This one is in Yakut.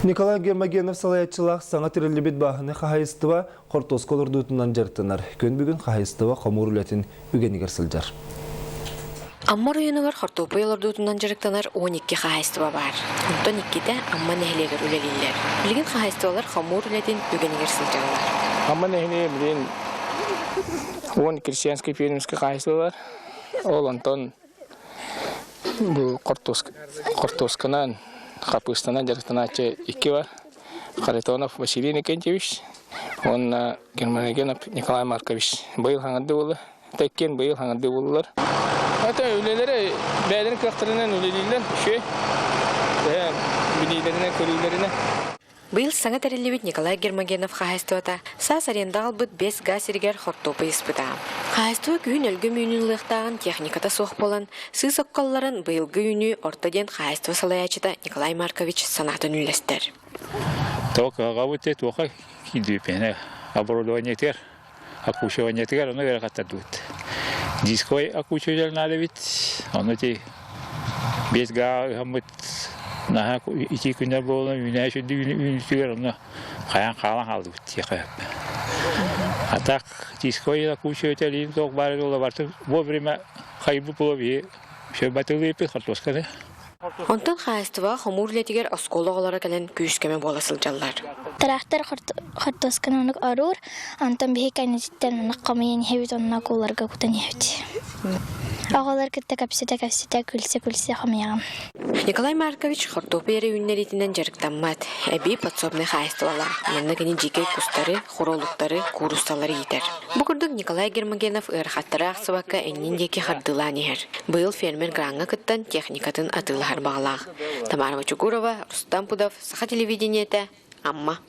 Николай Гермогенов салайааччылаах саҥа тэриллибит бааһынай хаһаайыстыба хортуоска олордуутунан дьарыктанар. Күн бүгүн хаһаайыстыба хомуур үлэтин үгэнигэр сылдьар. Амма оройуонугар хортуоппуй олордуутунан дьарыктанар 12 хаһаайыстыба баар. Онтон иккитэ Амма нэһилиэгэр үлэлииллэр. Билигин хаһаайыстыбалар хомуур үлэтин үгэнигэр сылдьаллар. Амма нэһилиэгэ билигин 10 крестьянскай фермерскэй хаһаайыстыба бар. Ол онтон бу хортуосканан, хапыыстанан дьарыктанааччы икки бар. Харитонов Василий Иннокентьевич уонна Германогенов Николай Маркович. Быйыл хаҥарды буолла. Тэккиэн быйыл хаҥарды буоллулар. Это үлэлэрэ бэйэлэрин кыахтарынан үлэлииллэр, үчүгэй. Билиилэринэн, көрүүлэринэн. Быйыл саҥа тэриллибит Николай Гермогенов хаһаайыстыбата саас арендаҕа ылбыт 5 гаа сиригэр хортуоппуй ыспыта. Хаһаайыстыба күһүн өлгөм үүнүүн ылыахтааҕын техниката суох буолан, сыыс окколлорун быйылгы үүнүү орто диэн хаһаайыстыба салайааччыта Николай Маркович санаатын үллэстэр. Тоҕо кыһалҕабыт дии туоха киирдибиппиһинэ оборудованиетыгар, окучиваниетыгар ону ыарахаттардыбыт. Дисковай окучиватель наада эбит, ону ити 5 гаа ыһаммыт наһаа итии күннэр буолан үүнээччи үрдүк үүнүүтүгэр онно хайаан хаалан хаалдыбыт диэхэ сөп. А так дисковай окучиватель иин туох баар буола барыта вовремя хайбыт буола биһи все батылыйпыт хортуосканы. Онтон хаһаайыстыбаҕа хомуур үлэтигэр оскуола оҕолоро кэлэн күүс-көмө буола сылдьаллар. Трактор хортуосканы оннук оруур, онтон биһи кэннититтэн оннук хомуйан иһэбит уонна кууларга кутан иһэбит. Оҕолор кытта кэпсэтэ-кэпсэтэ, күлсэ-күлсэ хомуйаҕын. Николай Маркович хортуоппуй эрэ үүннэриитинэн дьарыктаммат. Эбии подсобнай хаһаайыстыбалаах. Манна кини дьиикэй кустары, хоруолуктары, кууруссалары иитэр. Бу курдук Николай Гермогенов ыарахаттары аахсыбакка иннин диэки хардыылаан иһэр. Быйыл фермер граҥҥа кыттан техникатын атыылаһар баҕалаах. Тамара Мочугурова, Рустам Пудов, Саха телевидениетэ, Амма.